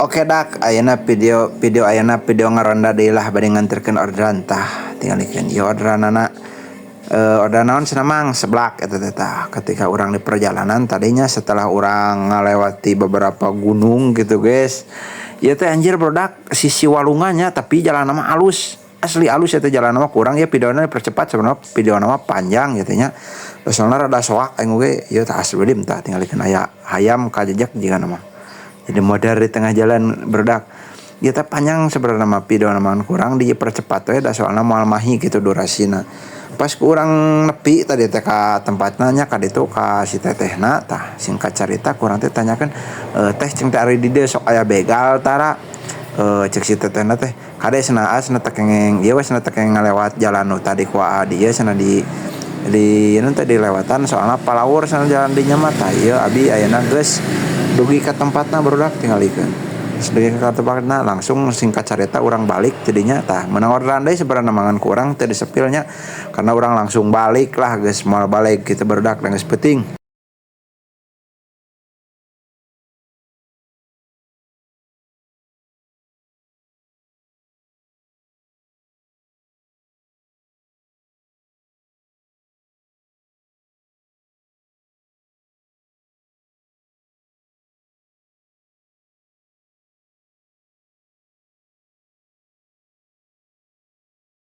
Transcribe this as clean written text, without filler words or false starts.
Oke dak, ayeuna video video ayeuna video ngaronda deui lah, bade nganterkeun orderan. Tah, tingalikeun ieu orderanana, orderan naon cenah, Mang? Seblak eta teh. Tah, ketika urang di perjalanan tadinya, setelah urang ngalewati beberapa gunung gitu, guys. Ieu teh anjir, barudak, sisi walungannya, tapi jalan mah alus, asli alus ya teh jalan mah. Kurang ya videona dipercepat, sebenarnya videona mah panjang gitu nya, soalnya rada soak aing oge ieu teh. Asli tah, tingalikeun aya hayam kajejak jigana mah, jadi modar di tengah jalan, barudak. Ya teh panjang sebenarnya mah video mah, kurang dipercepat we da soalna moal mahi gitu durasina. Pas kurang nepi tadi teh ka tempatna nya, ka ditu ka si tetehna. Tah, singkat cerita kurang teh tanyakeun, "Teh," cing teh, "ari di dieu sok aya begal tara?" Cek si tetehna teh, "Kade cenah, ah, cenah teh kenging ieu we cenah, teh kenging ngalewat jalan nu tadi ku aa dieu cenah, di ieu teh dilewatan, soalna palawur cenah jalan dinya mah." Tah, ieu abi ayeuna geus dugi ka tempatna, barudak. Tingalikeun geus dugi ka tempatna, langsung singkat carita urang balik tidinya. Tah, meunang orderan deui sebenarna mah, ngan kurang teu di-spill nya karena urang langsung balik lah, geus moal balik gitu, barudak, geus peuting.